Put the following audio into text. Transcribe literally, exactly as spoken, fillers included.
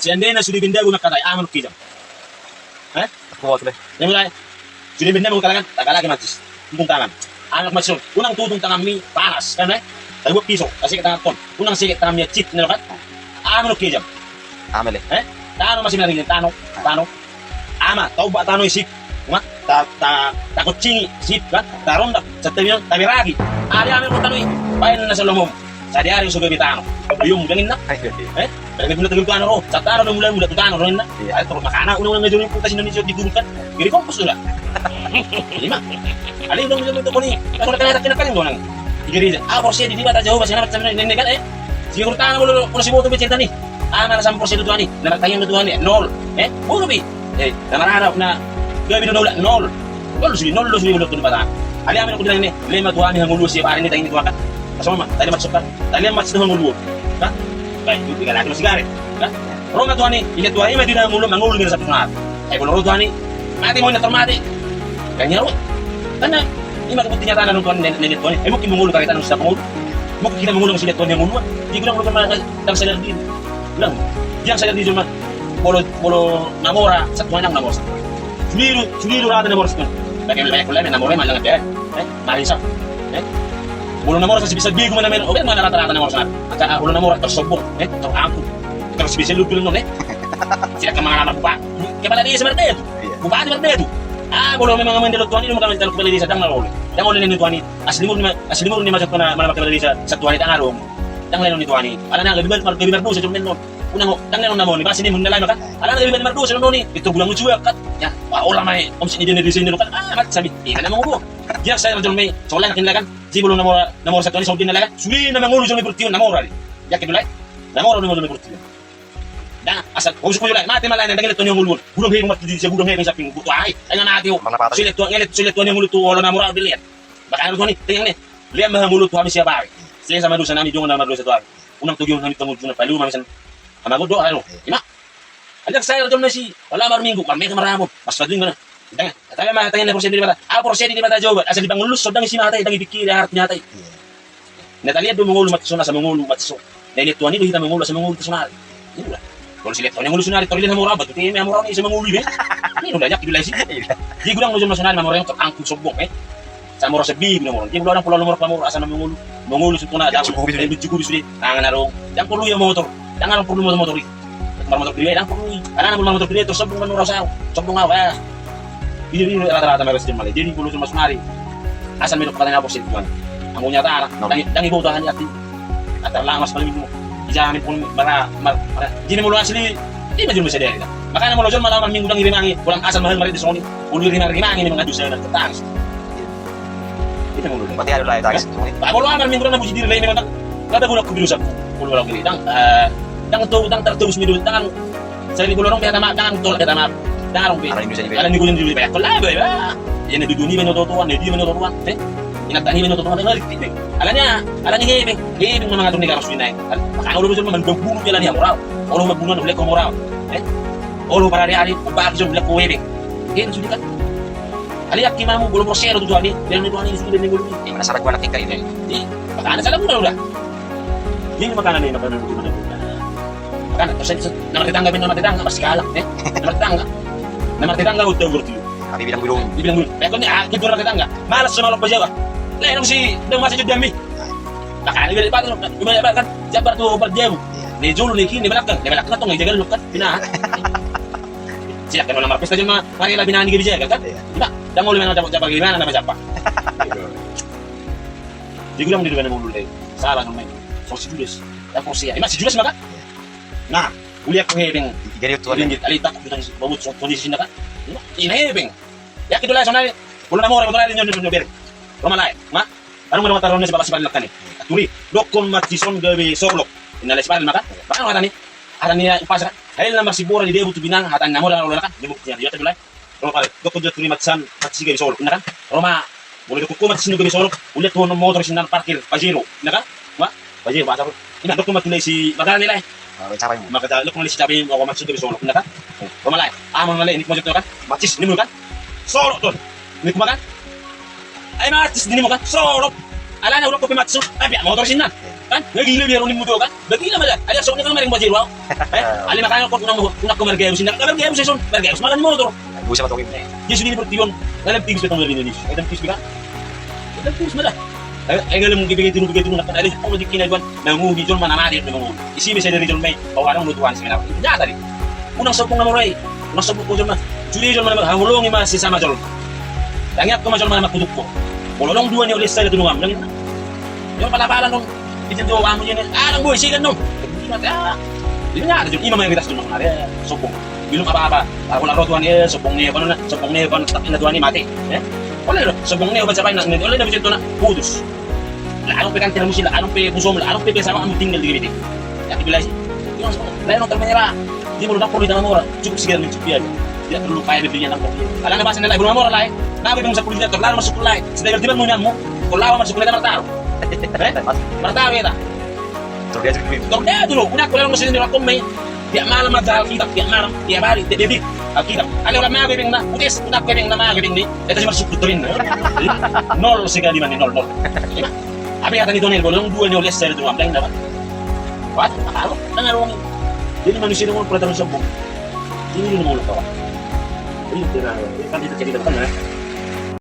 Seandainya sude bendahmu mangkatai, aha manuk kijang? Eh? Aku mau sudah. Yang mulai. Sude bendahmu mangkatai, tagalaki mancis. Tutung tangan. Anak masuk. Unang tutung tanganmi panas, kan, eh? Tabuat piso, taseket tangan ton. Unang seket tanganmi acit, nero kan? Aha manuk kijang? Amele. Eh? Tano masih menarik, tano, tano. Ama, tau bak tano isip. Ma, ta, ta, takoncingi, sip, kan? Tarondak, satabi, taberagi. Ada amel kota nui. Baen na salomom. Sadari so gabe tano. Biom, dangin na. Eh? Berarti guna tegel tano ro. Sataro do mula-mula tu tano ro inna. Iya. Ayo terus makana unang unang ngajoni putas Indonesia di guru kan. Jadi kompos sudah. Ima. Ada unang unang untuk koni. Kalau kena tak kena paling donang. Jadi apa sih di mata jauh masih amat sama ini kan, eh? Si guru tano mulu mulu si moto beceta nih. Anak sama persen tuan nih. Nama tayang tuan nih. Nol. Eh? Mulu bi. Eh, nama rana na gabe do daulat nol. Nol sudah, nol sudah mulu tu mata. Ada amel kuda ini. Lima tuan nih mulu siap hari ini tayang tuan kan. Sama ma, tadi masuk kan. Tadi masuk tuan mulu. Kan? Baik, itu tiga lagi masih garet. Kan? Roma tuan nih, iya tuan ini mati dah mulu mangulu dengan satu ngar. Eh, kalau tuan nih mati mau nyetor mati. Kan nyawa. Karena ini mah buktinya tanah tuan nenek tuan. Eh, mungkin mangulu kali tanah sudah mangulu. Mungkin kita mangulu sudah tuan yang mulu. Dia bilang mulu kan tanah sadar diri. Bilang, dia sadar diri cuma bolo bolo namora satu anak namora satu. Suliru suliru rata namora satu. Tapi lebih banyak namora malah nggak ada. Eh, mari sah. Eh, bolo namora satu bisa bingung mana main. Oke, mana rata-rata namora sana. Angka bolo namora tersombong. Eh, terangkum. Terus bisa lu bilang non, eh. Tidak kemana-mana buka. Kepala desa merdeka. Iya. Bupati merdeka. Ah, kalau memang main dalam tuan ini, memang dalam kepala desa, dang oleh. Dang oleh ini tuan ini. Asli murni, asli murni macam mana, mana kepala desa. Satu hari tanggal dong. Dang lain ni tuan ini. Ala na gabe bar, gabe bardosa cuma non. Unang dang lain namoni. Pasti ni mun na lain kan. Ala na gabe bardosa non ni. Itu bulan lucu ya kan. Ya, wah, olah mai. Om sini dia di sini kan. Ah, mat sabi. Iya, nama gua. Dia saya jolme. Soalnya kan. Jadi bolo namora, namora satu ni saudin na lain. Sudah nama ngulu jolme bertiun namora. Ya kedulai. Namora namora bertiun. Dang, asal, oh, suku jolai, mate malah nang dangin tuan yang ngulu. Gudang hei, rumah di gudang hei, samping gudang hei. Tengah mati, oh. Sulit tuan, ngelet, sulit tuan yang ngulu tu, olo namora, dilihat. Bahkan tuan ni, tengah ni. Lihat mah ngulu tuan siap hari. Saya sama dosa nami, jangan nama dosa tuan. Unang tujuan nami tanggung juna palu, mami san. Sama gudang, anu. Ima. Ajak saya jolme si, wala mar minggu, mar minggu, mar ramon. Pas padu mana. Dang, tapi mah tanya na porsi di mata. Ah, porsi di mata jawab. Asal di pangulus, so dang isi mata, dang ipikir, ya, artinya tai. Iya. Na taliat do mangolu matso na asa mangolu matso. Na ilet tuan i do hita mangolu asa mangolu tu sonari. Ini udah. Kalau si let tuan i mangolu sonari, tor ilet hamora, batu teme hamora, ni asa mangolu i be. Ini udah, ajak di dulai si. Iya. Di gudang mangolu sonari, mamora yang terangkul sobong, eh. Samora sebi gudang mangolu. Di gudang pulau nomor pamora asa na mangolu. Mangolu sutuna. Cukup, cukup, cukup. Tangan arung. Yang perlu ya motor. Tangan perlu motor, motor i. Marmotor pribadi, dang porlu i. Alana molo marmotor pribadi, tor sombong kan ora usah. Sombong au, ah. Ini, ini rata-rata mares di Malaysia. Jadi, bulu cuma sonari. Asal medok katanya apa sih, tuan? Anggo nyata, dang, dang iboto hanya ati. Atar lamas paling itu. Dijamin pun mara, mar, mara. Jadi, molo asli, ini mah jolma sadari dah. Makanya molo jolma lawan minggu dang irimangi, pulang asal mahal mari di soni. Molo irimangi, irimangi, ini mengadu saya dan ketangis. Itu molo. Berarti ada lah, tangis. Pak, molo amal minggu dang na buji diri, lain memang. Kada guna ku birusa. Molo lagu ini, dang, eh, dang tau, dang tertebus midu, dang. Sari bolorong peta ma, dang tolak peta ma. Dang rong pe. Ala ni guna diri, peta. Kalau apa, ya? Ya, na duduni menoto tuan, na dia menoto tuan, eh? Ingat tani menoto tuan, eh, ngerti, eh. Alanya, alanya hebe, hebe memang atur ni karos winai. Makanya udah bisa memang bunuh jalan yang moral. Kalau membunuh, boleh kau moral, eh? Kalau pada hari-hari, ubah aja, boleh kau hebe. Hebe sudah kan? Aliak ki mamu, bolong porsero tu tuan i, bilang ni tuan i, sudah ni bolong i. Di mana salah gua anak tingkah ini? Di, makanya salah gua udah. Ini makanan ini, makanan gua, makanan gua. Makanan, terus saya, nama tetangga, nama tetangga, masih galak, eh? Nama tetangga. Nama tetangga, udah gua tuh. Tapi bilang gulung. Dibilang gulung. Pekon ni, ah, gua tetangga. Malas sama lo pejabat. Lah, yang si, udah masih jadi demi. Makanya, bilang, Pak, lu, gimana, Pak, kan? Jabar tuh, Pak, dia, Bu. Di julu, ni kini, belakang. Di belakang, tuh, nggak jaga lu, kan? Pindah. Siap, kan, orang Markus aja, mah. Mari lah, pindah, ni, bisa, kan? Iya. Pak, Dang olo memang japak-japak, gimana nama japak? Di gudang di mana ngulu deh? Salah namanya. So si Judas. Ya, porsi ya. Ima si Judas maka? Nah, uliak ko hepeng. Tiga dia tuan. Ringgit, ali tak, kita bawa so, kondisi sini kan? Ina hepeng. Ya, kita lah sana. Kalau nama orang betul ada nyonya nyonya ber. Rumah lain. Ma, anu mana mata ronnya sebab sebab lekan ni. Turi, dokon mati son gawe solok. Ina le sebab maka. Maka mata ni. Ada ni ya, pas kan? Hal nama si bora di dia butuh binang, hatan nama orang orang kan? Dia butuh dia, dia tu lai. Roma pare, dokon jo turi matsan, matsi gabe solok, inna kan? Roma, molo dokon ko matsi gabe solok, uliat tu hono motor sian na parkir, Pajero, inna kan? Ma, Pajero, bahasa apa? Inna dokon matsi si, makana nilai. Maka dokon si cabe, maka matsi gabe solok, inna kan? Roma lai, ama nilai, ini maksudnya kan? Matsi, ini mulu kan? Solok tuh. Ini kuma kan? Ai matsi, ini mulu kan? Solok. Alana udah kopi matsi, tapi motor sian na. Kan? Nga gila biar unik mudo kan? Bagila ma da. Ada sok ni kan mereng Pajero au. Eh, ale makanya kau unang, unang kau marga Yus, inda kau marga Yus, Yus, marga Yus, makan motor. Bisa ma tong i. Dia sudah di portibi on, dalam tipis betong dari Indonesia. Dalam tipis kan? Dalam tipis ma da. Eh, eh, dalam gigi gigi turun, gigi turun, ada kau di kina duan. Manguhi jolma na mate, manguhi. Isi bisa dari jolma i. Kau orang lu tuan sih kenapa? Nyata di. Unang sombong na mora i. Unang sombong ko jolma. Judi jolma na manghaholongi ma sesama jolma. Tangiangkon ma jolma na mangkutukkon. Molo adong dua ni olesa di tulungan. Jolma pala-pala non. Ijin do amu jene, ah, nang boi sigan no. Ima ta. Ima nyata jom, ima ma yang kita jom nang are sombong. Belum apa-apa. Aku laro tuan e, sombong ni, kono na, sombong ni, kono tak ina tuan e mati. Eh? Oleh lo, sombong ni, obat siapa nak ni, oleh na bisa tuan putus. Lah, adong pe kantor musila, adong pe busom, lah, adong pe pesawat amu tinggal di G B T. Ya, dibilang sih. Ima sombong. Lah, nonton menyerah. Dia mau dapur di tanah murah, cukup sekian mencukupi aja. Tidak perlu kaya bibirnya nampak. Alana bahasa nilai belum murah lai. Nah, bibir sepuluh juta, lalu masuk lai. Sudah bertiban mau nyamu. Kau lawan masuk lai martaru. Eh? Martaru ya ta. Tor dia dulu, udah aku lalu masuk di rakon mai. Tiap malam aja Alkitab, tiap malam, tiap hari, tiap detik Alkitab. Ale orang mago beng na, udes, udah gue beng na mago beng ni. Eta cuma syukur terin. Nol sekali mana, nol, nol. Apa kata ni Tonel, bolong dua ni oleh saya tu ambil dapat. Wah, apa lo? Dengar wong. Jadi manusia dengan peraturan sombong. Ini lu mau kawan. Ini tidak, kan itu jadi datang ya.